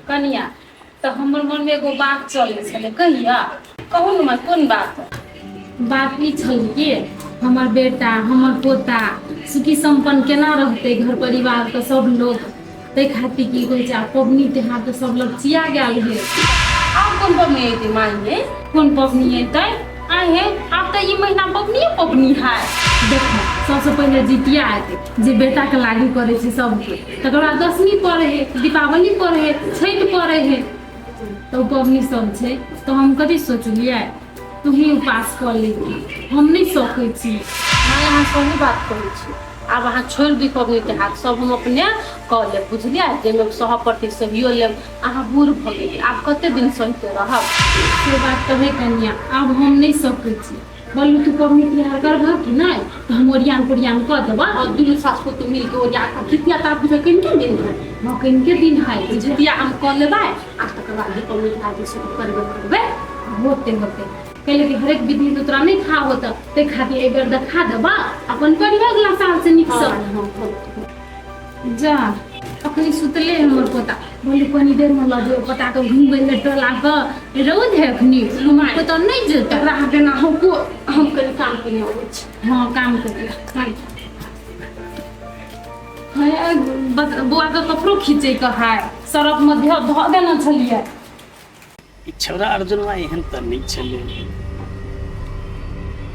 कनिया तऽ हमर मनमे एगो बात चलै छलै कहिया कहू ने माय कोन बात बात ई छल कि हमर बेटा हमर पोता सुखी सम्पन्न केना रहतै घर परिवारके सब लोग ताहि खातिर की कहै छै आब पबनी तिहार तऽ सब लगचिया गेल है आब कोन पबनी अयतै माय हे कोन पबनी अयतै आइ हे आब तऽ ई महीना पबनिए पबनी है देखो सबसँ पहिले जितिया अयतै जे बेटाके लागू करै छै सबके तकर बाद दशमी पड़ै है दीपावली पड़ै है छठि पड़ै है तऽ ओ पबनी सब छै तऽ हम कथी सोचलियै तू ही उपास कऽ ले हम नहि सकै छी माय अहाँ सही बात कहै छी आब अहाँ छोड़ि दी पबनी तिहार सब हम अपने कऽ लेब बुझलियै जाहिमे सहऽ पड़तै सहियो लेब अहाँ बूढ़ भऽ गेलियै आब कते दिन सहिते रहब से बात तऽ है कनिया आब हम नहि सकै छी बोलू तू पबनी तिहार करबह कि नहि तऽ हम ओरियान पोरियान कऽ देबह और दुनू सास पुतहु मिल के ओरिया कऽ जितिया तऽ आब बुझै कनिके दिन है हँ कनिके दिन है जितिया हम कऽ लेबै आ तकर बाद जे पबनी तिहार जे छै करबे करबै होते होते कैले कि हरेक विधि तऽ तोरा नहि खा होत ताहि खातिर एक बेर देखा देबह अपन करिह अगला साल से नीकसँ हँ हँ जा अखनी सुतले है हमर पोता बोलू कनी देर में लऽ जेबै पोता के घुमबै लए टोला के रौद है अखनी हमर पोता नहि जेतै एकरा अहाँ केना हौकू हम कनि काम केने अबै छी हँ काम करियै बौआ के कपड़ो खींचे के है सरफ में धऽ देने छलियै ई छौड़ा अर्जुनवा एहन तऽ नहि छलै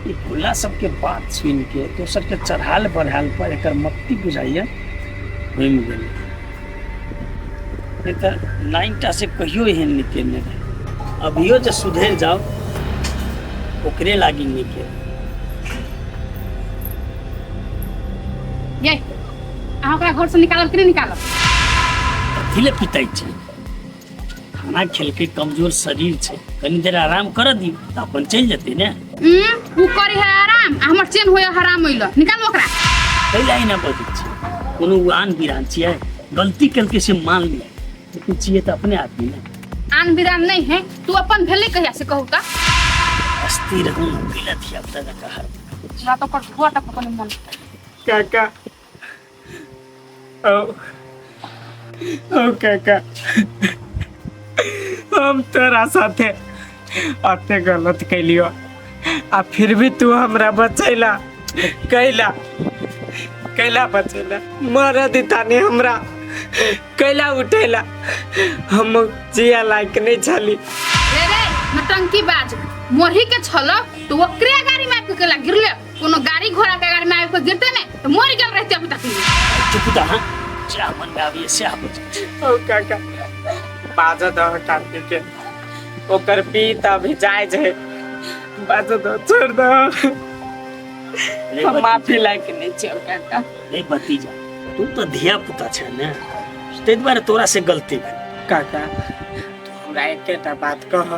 ई भोला सबके बात सुनि के दोसर के चढ़ाल बढ़ाल पर एकर मत्ती बुझाइया घुमि गेलै नहि तऽ नाइनटा से कहियो एहन नहि केने रहै अभियो जे सुधरि जाओ ओकरे लागी नीके ये अहाँ ओकरा घर से निकालब कि नहि निकालब कथी ले पिताइ छै खाना खेलकै कमजोर शरीर छै कनी देर आराम कर दियौ तऽ अपन चलि जेतै ने उ करे है आराम आ हमर चेन होय हराम होइल निकालू ओकरा ताहि लए एना बजै छै कोनो ओ आन बिरान छियै गलती केलकै से मान लिअ लेकिन छियै तऽ अपने आदमी ने आन बिरान नहीं है तू अपन भेलै कहिया से कहू तऽ अस्थिर रहू ने कैला धिया पुता जकाँ हर हमरा तऽ ओकर धुआ तक अपन मन काका ओ ओ काका हम तोरा साथे अते गलत कैलियो आ फिर भी तू हमरा बचैला कैला कैला बचैला मर दिता ने हमरा कैला उठैला हम जिया लायक नहीं छली रे रे नटंकी बाज मोरही के छल तो ओकरे गाड़ी में आबि के केला गिरले कोनो गाड़ी घोड़ा के गाड़ी में आबि के गिरते ने तो मर गेल रहते अभी तक चुप तऽ अहाँ जएह मनमे आबैए सएह बजै छी ओ काका बाजऽ दह काकी के ओकर पीत अभी जाय छै बाजऽ दह छोड़ दह रे हम भतीजा, माफी लायक नहीं छियौ काका रे भतीजा तू तऽ धिया पुता छै ने ताहि दुआरे तोरा से गलती भेल काका तू हमरा एकेटा बात कह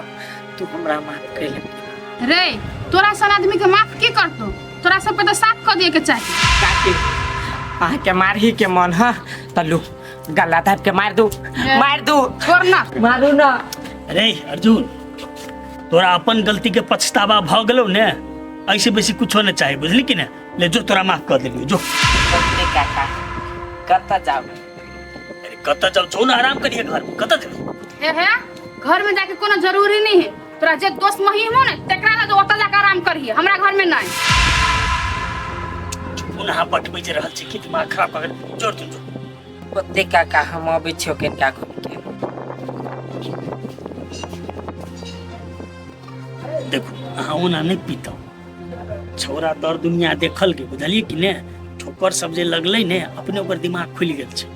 तू हमरा माफ कैले रे तोरा सन आदमी के माफ के करतो तोरा सबके तो साफ कर दिए के चाही काकी अहाँके मारही के मन ह त लू गला दाबि के मारि दू मारि दू छोड़ ना मारू ना अरे अर्जुन तोरा अपन गलती के पछतावा भऽ गेलौ ने ऐसे बेसी कुछो नहि चाही बुझली कि ने ले जो तोरा माफ कर देलियौ जो नहीं काका कतऽ जाउ अरे कतऽ जाउ जो ने आराम करिए घर में कतऽ जेबै हे हे घर में जाके कोनो जरूरी नहीं है तोरा जे दोस्त महीम हो ने तेकरा लग ओतऽ जाके आराम करिहे हमरा घर में नहीं चुप अहाँ बटबै जे रहल छी कि दिमाग खराब कऽ के जोर तू जो ओते काका हम अबै छियौ कनिका घुमि के देखू अहाँ ओना नहि पीतौ छौड़ा दर दुनिया देखल के बुझलियै कि ने ठोकर सब जे लगलै ने अपने ओकर दिमाग खुलि गेल छै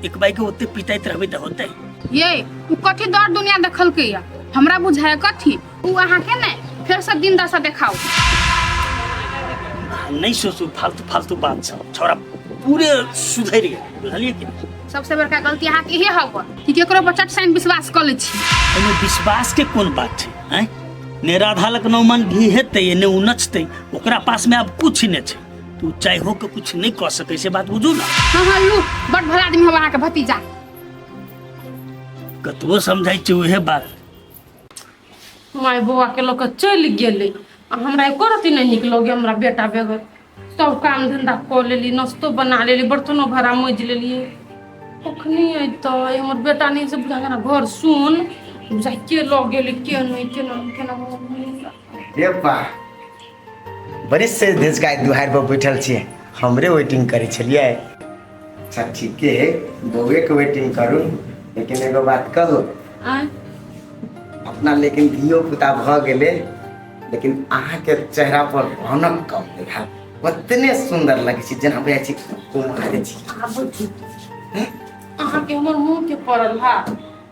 एक बाइक ओते पिताइत रहबै तऽ होतै ये उ कथी दर दुनिया देखलकै या हमरा बुझाय कथी उ अहाँ के ने फेर से दिन दशा देखाओ अहाँ नहि सोचू फालतू फालतू बात सब छौड़ा पूरे सुधरि गेल बुझलियै कि नहि सबसे बड़का गलती अहाँ के इहे हव कि केकरो पर चट साइन विश्वास कऽ लै छी एहिमे विश्वास के कोन बात छै आँय ने राधा लग नौ मन घी हेतै ने ओ नचतै ओकरा पासमे आब कुछ नहि छै तू चाहो के कुछ नहि कऽ सकै से बात बुझू ना हाँ हाँ लू बड़ भला आदमी हव अहाँ के भतीजा कतबो समझाइ छै उहे बात माय बौआ के लऽ कऽ चलि गेलै आ हमरा एको रत्ती नहि नीक लगै हमरा बेटा बेगर सब काम धंधा कऽ लेली नाश्तो बना लेली बर्तनो भाड़ा मजि लेलियै कखनी अयतै हमर बेटा नहि से बुझा ना घर सुन बुझा के लऽ गेलै के नहि केना केना रे बा बड़ी से देश गाय दुहार पर बैठल छियै, हमरे वेटिंग करै छलियै। अच्छा ठीके है, बउए के वेटिंग करू, लेकिन एगो बात कहू आँय अपना लेकिन धियो पुता भऽ गेलै, लेकिन अहाँके चेहरा पर रौनक कम देखा, ओतने सुन्दर लगै छै जेना बुझाइ छै कुमारे छी। आबै छी अहाँके हमर मुँह के पड़ल हा।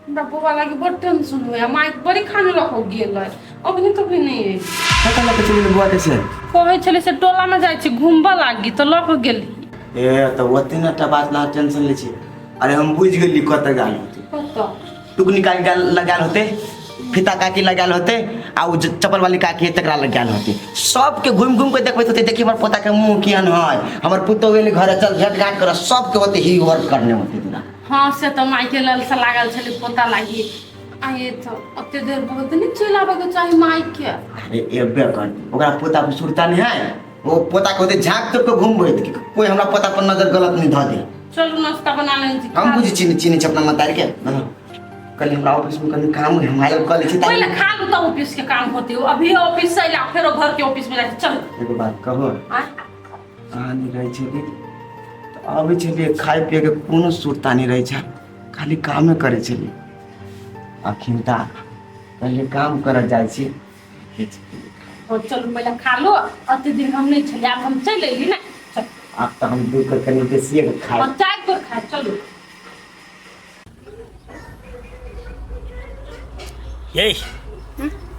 हमरा बौआ लागी बड़ टेंशन होइया, माय बड़ी खाने लऽ कऽ गेल है, अखनी तक भी नहि अयली। कतऽ लऽ कऽ चलि गेलै बौआ के से? कहै छलै से टोला में जाइ छी घूमबऽ लागी तऽ लऽ कऽ गेली। ए तऽ ओते टा बात ला टेंशन लै छी। अरे हम बुझि गेली कतऽ गेल होतै। कतऽ? टुकनी काकी लगायल होतै, फीता काकी लगायल होतै, आ ओ चप्पल वाली काकी है तकरा लगायल होतै। सबके घुमि घुमि के देखबैत होतै, देखी हमर पोता के मुँह केहन है, हमर पुतोह गेलै घरे, चल भेंट घाट करऽ, सबके होतै ही वर्क करने होतै पूरा। हाँ से तऽ मायके ललसा लागल छलै पोता लागी। आये तऽ ओते देर बहुत नहि चलि आबऽके चाही मायके। अरे एबे कर, ओकरा पोता पर सुरता नहीं है, वो पोता के होते झाँक तोड़ के घूमबैत कि कोई हमरा पोता पर नजर गलत नहीं धऽ दे। चलू नाश्ता बना लेने छी। हम बुझै छी चिन्है छी अपना मतारी के। कल हमरा ऑफिस में कनी काम है, हम आयल कऽ लै छी। पहिले खा लू तब ऑफिस के काम होते, अभी ऑफिस से अइला फेरो घर के ऑफिस में जाइ छी। चलू। एगो बात कहू, आँय? अहाँ नहि रहै छलियै तऽ अबै छलियै, खाय पियके कोनो सुरता नहि रहै छै, खाली कामे करै छलियै। अखन तऽ पहिले काम करऽ जाइ छी। ओ चलू पहिले खा लो, अते दिन हम नहि छलियै, आब हम चलि अयली ने। चल। आब तऽ हम दू के कनि बेसिए के खाइ। और चाय पर खाय चलू। ये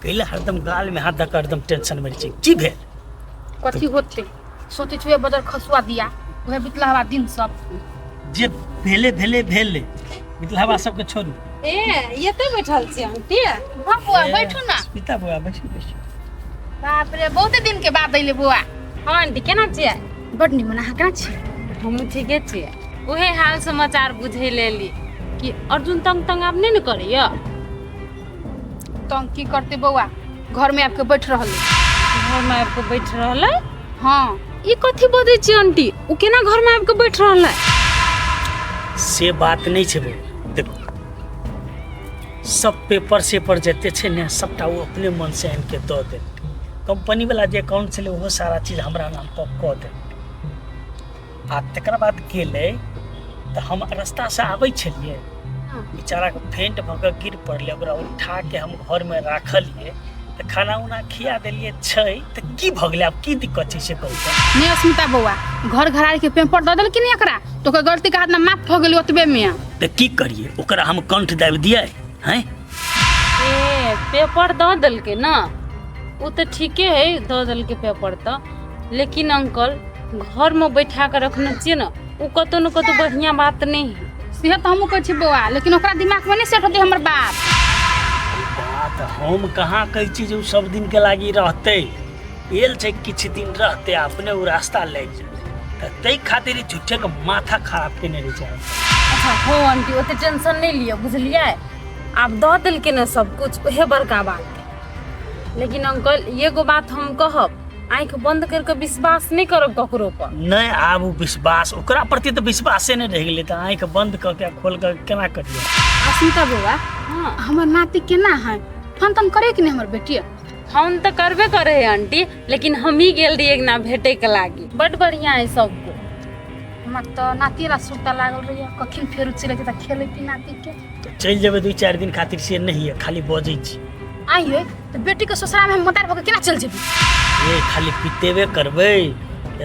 कैला हरदम गाल में हाथ धऽ कऽ हरदम टेंशन में रहै छै, की भेल? कथी होते सोचे छुए बदर खसुआ दिया उहे बितला हवा दिन सब जे भेले भेले भेले मिथिलावा सबके छोड़ू। ए एते बैठल छी आंटी। हाँ बुआ बैठू ना। स्मिता बुआ बैठू बैठू। बाप रे बहुत दिन के बाद अइले बुआ। हाँ आंटी केना छियै? बड निमन, अहाँ केना छियै? हमहूँ ठीके छियै। उहे हाल समाचार बुझै लेली कि अर्जुन तंग तंग आब नहि ने करैया? तंग की करते बौआ, घर में आबि के बैठ रहल। घर में आबि के बैठ रहलै? हाँ। ई कथी बजै छी आंटी, ओ केना घर में आबि के बैठ रहलै? से बात नहीं छै बौआ, देखो सब पेपर सेपर जते छै ने सबटा ओ अपने मन से आनि के दऽ देलकै। कंपनी वाला जे अकाउंट छलै ओहो सारा चीज हमरा नाम पर कऽ देलकै। आ तकर बाद गेलै तऽ हम रास्ता से आबै छलियै, बेचाराके फेंट भऽ कऽ गिर पड़लै, ओकरा उठा के हम घरमे राखलियै तऽ खाना उना खिया देलियै छै तऽ की भऽ गेलै, आब की दिक्कत छै से कहू तऽ। नहि अस्मिता बौआ, घर घरारी के पेपर दऽ देलखिन एकरा तऽ ओकर गलती के हाथ में माफ भऽ गेलै ओतबे में। तऽ की करियै, ओकरा हम कंठ दाबि दियै हैं? ए पेपर दऽ देलकै ने, ओ तऽ ठीके है दऽ देलकै पेपर तऽ, लेकिन अंकल घरमे बैठा कऽ रखने छियै ने, ओ कतहु ने कतहु बढ़िआँ बात नहि है। से तऽ हमहूँ कहै छी बौआ, लेकिन ओकरा दिमागमे नहि सेट होतै हमर बात। बात हम कहाँ कहै छी जे ओ सब दिनके लागी रहतै, एल छै किछु दिन रहतै अपने ओ रास्ता लागि जेतै, तऽ ताहि खातिर ई झूठेके माथा खराब केने रहै छै। अच्छा हो आंटी ओते टेंशन नहि लिअ बुझलियै, आब दऽ देलकै ने सब कुछ उहे बड़का बात है। लेकिन अंकल एगो बात हम कहब, आँखि बंद करके विश्वास नहीं करब ककरो पर। नहीं आब ओ विश्वास ओकरा प्रति तऽ विश्वासे नहीं रहि गेलै, तऽ आँखि बंद कऽ के खोल कऽ केना करियै? अस्मिता बौआ, हाँ। हमर नाती केना है, फोन तोन करे कि नहीं हमर बेटी? फोन तऽ करबे करे है आंटी, लेकिन हम ही गेल रहियै एक ना भेटे के लागी, बड बढ़िया है सबको। हमर तऽ नाती ला सुरता लागल रहियै, कखन फेर चलि जेतै तऽ खेलेती नाती के। तऽ चलि जेबै 2-4 दिन खातिर से नहीं है, खाली बजै छी। आइए तऽ बेटी के ससुराल में हम मतार भऽ के केना चलि जेबै? ए खाली पितेबे करबै।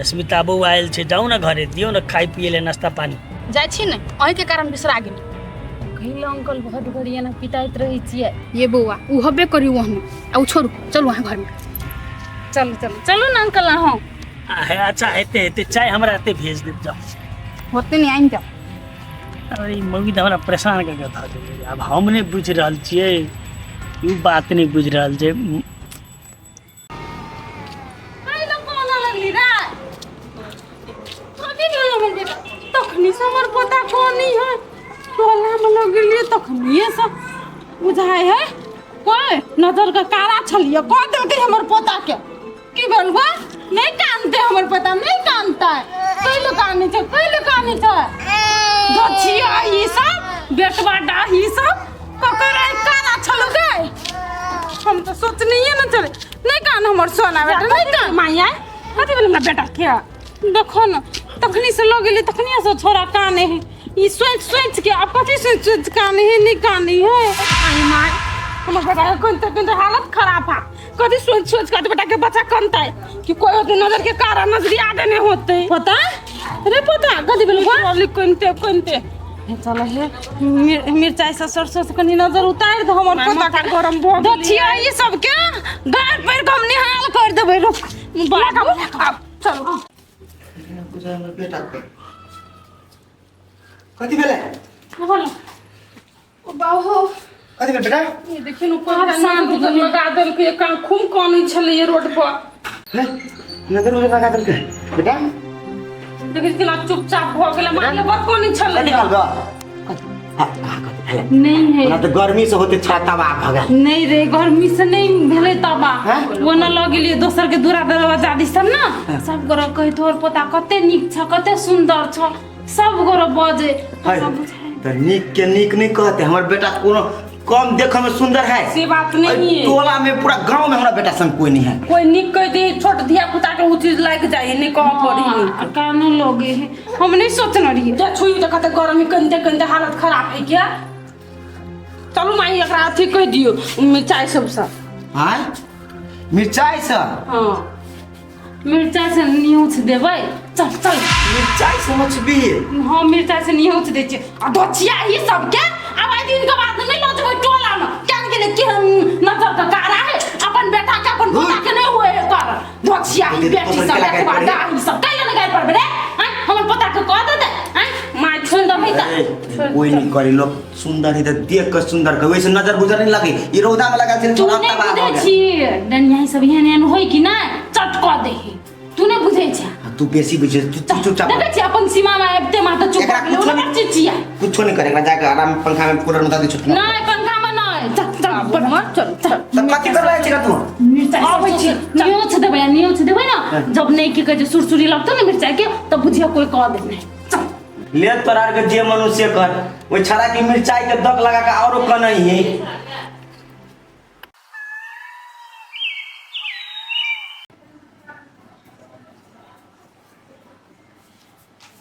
अस्मिता बौआ आयल छै, जाउ ने घरे, दियौ ने खाय पिए ले नाश्ता पानी। जाइ छी ने, अहीं के कारण बिसरा गेली। कहिला अंकल बहुत बढ़िया ना पिताइत रहै छियै। ये बौआ उ हबे करी ओहने, आ उ छोड़ू चलू अहाँ घर में। चलू चलू चलू ने अंकल अहाँ। हे अच्छा हेते हेते चाय हमरा एते भेज देब जाउ। होते नहीं आनि जाउ। अरे ई मम्मी तऽ हमरा परेशान कऽ के धऽ देलै, आब हम नहि बुझि रहल छियै, ई बात नहि बुझि रहल छै। तखनी से हमर पोता कोनी है टोला में लग गेलियै तखनिए से बुझाइ है कोई नजर के कारा छलियै कह देलकै हमर पोता के की भेल बा, नहीं कानते हमर पोता, नहीं कानता है, कैले कानै छै, कैले कानै छै। दछिया ई सब बेटवा डाही सब ककर आइ काना छलु गे। हम तो सोचनिए न चले नहीं कान हमर सोना बेटा नहीं कान माया कथी भेल हमरा बेटा के। देखो न तखनी से लग गेली तखनी से छोरा काने है ई सोच सोच के अब कथी सोच सोच काने है नहीं काने है। आई माय हमर बेटा के कोन कोन हालत खराब है कथी सोच सोच के बेटा के बच्चा कनता है कि कोई होते नजर के कारण नजरिया देने होते पता रे पता कथी भेल बोली कोनते कोनते हे चल हे मिरचाई से सरसों से कनी नजर उतार दे हमर पोता के गरम भ गेल। दछिया ई सब के गाड़ पर के हम निहाल कर देबै। रुक बाबू आब चलो बेटा के कथी भेलै? बोलो ओ बाबू कथी भेल बेटा? ये देखियो न कोई शांत लगा देलकै कान खूब कानै छलै रोड पर। हे नजर उजर लगा देलकै बेटा? देखै केना चुपचाप भऽ गेलै मारले बड़ कानै छलै। निकाल गो नहीं है ओना तऽ गर्मी से होते छड़ा तबाह भऽ गेल। नहीं रे गर्मी से नहीं भेलै तबाह। हैं? वो न लग गेलियै दोसर के दूरा दरवाजा दिसन न सब गोरा कहै तोहर पोता कते नीक छ कते सुंदर छ सब गोरा बजे। है तऽ नीक के नीक नहीं कहते हमर बेटा कोनो कम देखे में सुंदर है से बात नहीं है। टोला में पूरा गांव में हमरा बेटा संग कोई नहीं है। कोई नीक कह दे छोट धिया पुता के उ चीज लाग जाए नहीं कह पड़ी। हाँ, कानो लगे है हम नहीं सोचने रहिए। जा छुई तो कते गरमी कनते कनते हालत खराब है क्या। चलू माई एकरा अथी कह दियो मिरचाई सबसे। हाँ मिरचाई से? हाँ मिरचाई से न्यूज देबै। चल चल मिरचाई से मछबी। हाँ मिरचाई से न्यूज दै छियै। आ दोछिया ई सब के अब आई दिन के बाद नहीं लऽ जेबै टोला में केन गेलै केहन नजर के कारा है अपन बेटा के अपन पोता के नहीं हुए कर दोछिया ई बेटी सब बेटवा डाही सब कैला ने गाय पड़बे रे। आँय हमर पोता के कह देतै। आँय माय छोड़ दही त कोई नहीं करी लोग सुंदर है तो देख के सुंदर के वैसे नजर गुजर नहीं लगे ई रौदा में लगा छे तू छोड़ा नहीं तबाह बुझै भऽ गेल। छी डनिया सब एहन एहन होय कि नहि चट कऽ दै है तू नहीं बुझै छै। तू बेसी बुझे तू चुपचाप देखै छी अपन सीमा में आबिते माथा चुप एकरा भऽ गेलै कुछो ओकरा नहीं चिचिया कुछो नहीं करे एकरा जाके आराम पंखा में कूलर में दऽ दे छोटना। नहीं पंखा में नहीं चल चल बढ़िया चल चल तऽ कथी कर रहल छी तू? मिरचाई आबै छी। न्यूज देबै न्यूज देबै ना जब नहीं की कहै छै सुरसुरी लगतौ ने मिरचाई के तब बुझिया कोई कह दे नहीं। चल ले तोरा के जे मनुष्य कर ओइ छड़ा के मिरचाई के दक लगा के औरो कनई है।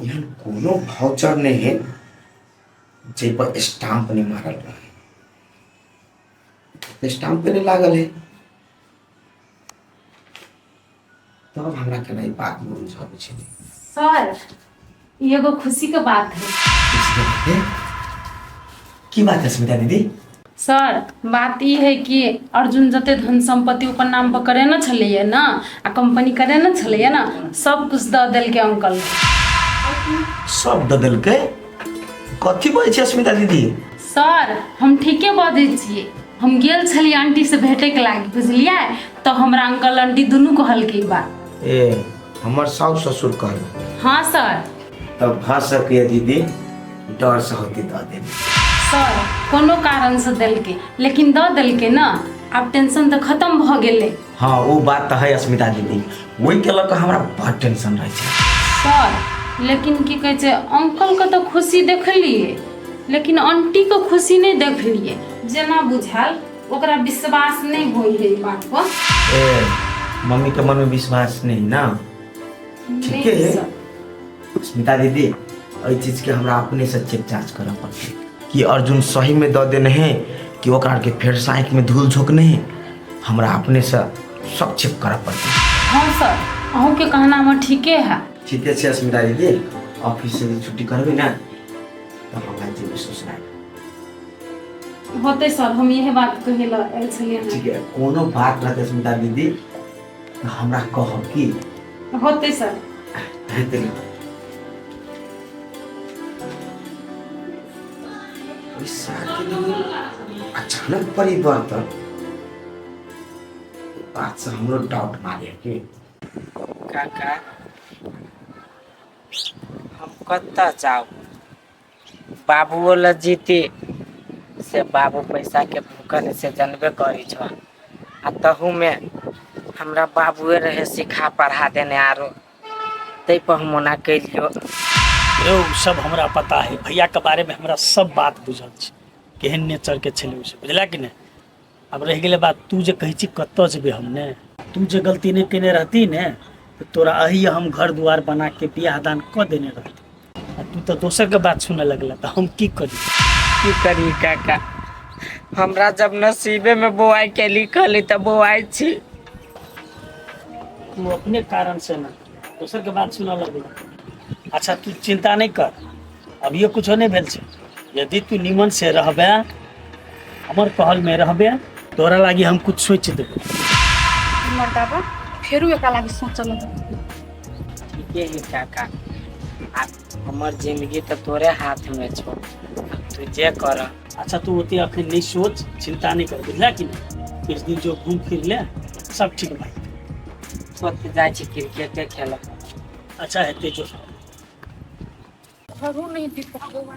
यहाँ कोनो भाउचर नहीं है जे पर स्टाम्प नहीं मारल रहे, स्टाम्प पे नहीं लागल है तब हमरा केना ई बात में उलझल छै। सर ई एगो खुशी के बात है। खुशी के बात है? की बात है स्मिता दीदी? सर बात ई है कि अर्जुन जते धन संपत्ति अपन नाम पर करे न छलैया न आ कंपनी करे न छलैया न सब कुछ दऽ देलकै अंकल। सब दऽ देलकै? कथी बजै छै स्मिता दीदी? सर हम ठीके बजै छियै। हम गेल छलियै आंटी से भेटै के लागि बुझलियै तऽ हमरा अंकल आंटी दुनू कहलकै ई बात। ए हमर साउस ससुर कहल? हाँ सर। तब भऽ सकैए दीदी डर से होती दऽ देब। सर कोनो कारण से देलकै लेकिन दऽ देलकै न आब टेंशन तऽ खत्म भऽ गेलै। हाँ वो बात तऽ है अस्मिता दीदी ओहिके लऽ कऽ हमरा बड़ टेंशन रहै छै। सर लेकिन की कहै छै अंकल के तऽ खुशी देखलियै लेकिन आंटी के खुशी नहीं देखलियै जेना बुझायल ओकरा विश्वास नहीं होइ है ई बात पर। ए मम्मी के मन में विश्वास नहीं ना? ठीके है स्मिता दीदी एहि चीज के हमरा अपने से चेक जांच करऽ पड़तै कि अर्जुन सही में दऽ देने है कि ओकरा के फेर से आँखि में धूल झोंकने है। हमरा अपने से सब चेक करऽ पड़तै। हाँ सर अहूँ के कहना में ठीके है। ठीके छै स्मिता दीदी ऑफिस से छुट्टी करबै ना तऽ हमरा जेबै ससुराल। होतै सर हम इहे बात कहै लए आयल छलियै। ठीक है कोनो बात रहतै स्मिता दीदी तऽ हमरा कहब की होतै सर। हेतै। अचानक परिवर्तन बात से हमरो डाउट मारे के। काका हम कतऽ जाउ बाबुओ लग जीती से बाबू पैसा के भूखल से जानबे करी छ आ तहू में हमरा बाबुए रहे सिखा पढ़ा देने आरो तै पर हम ओना कैलियो। यौ सब हमरा पता है भैया के बारे में हमरा सब बात बुझल छै केहन नेचर के छलै ओ सब बुझला कि नहि आब रहि गेलै बात तू जे कहै छी कतऽ जेबै हम ने तू जे गलती नहि केने रहती ने तऽ तोरा अही हम घर दुआर बना के बियाह दान कऽ देने रहती आ तू तऽ दोसर के बात सुनऽ लगला तऽ हम की करी की करी काका हमरा जब नसीबे में बौआई के लिखल है तऽ बौआई छी तू अपने कारण से ना दोसर के बात सुनऽ लगला अच्छा तू चिंता नहीं कर अभियो कुछो नहीं भेल छै यदि तू निमन से रहबे हमर कहल में रहबे तोरा लागी हम कुछ सोच देबो मर्दाबा फेरू एकरा लागी सोचऽ लगल ठीके है काका आ हमर जिंदगी तऽ तोरे हाथ में छौ अब तू जे कर अच्छा तू ओते अखन नहीं सोच चिंता नहीं कर बुझला कि नहीं किछु दिन जो घूम फिर ले सब ठीक भाई सोच जाइ छी क्रिकेटे खेलऽ अच्छा हेतै जो घरो नहीं दीपक बौआ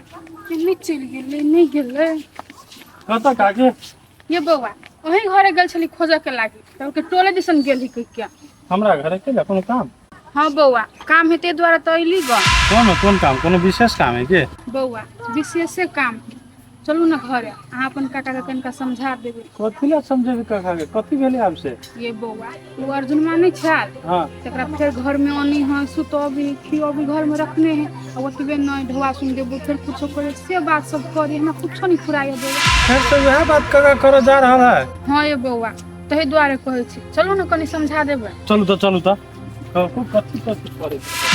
केने चलि गेलै नहि गेलै कतऽ काके ये बौआ ओही घरे गेल छली खोजऽ के लागी तऽ ओके टोले दिसन गेल ही क्या हमरा घरे के कोनो काम हाँ बौआ काम हेतै दुआरे तऽ अयली गऽ कोन कोन काम कोनो विशेष काम है के बौआ विशेषे काम है चलू ने घरे अहाँ अपन काकाके कनिका समझा देबै कथी ला समझेबै काका के कथी भेलै आब से ये बौआ ओ अर्जुनमा नहि छाल हाँ तकरा फेर घरमे अनी है सुतबी खियबी घरमे रखने है आ ओतबे नहि ढोआ सुन देबो फेर कुछो करे से बात सब करे हमरा कुछो नहि फुराय बौआ फेर से वएह बात काका करऽ जा रहल है हाँ ये बौआ तहि दुआरे कहै छी चलू ने कनि समझा देबै चलू तऽ चलू तऽ कहू कथी कथी करै छै?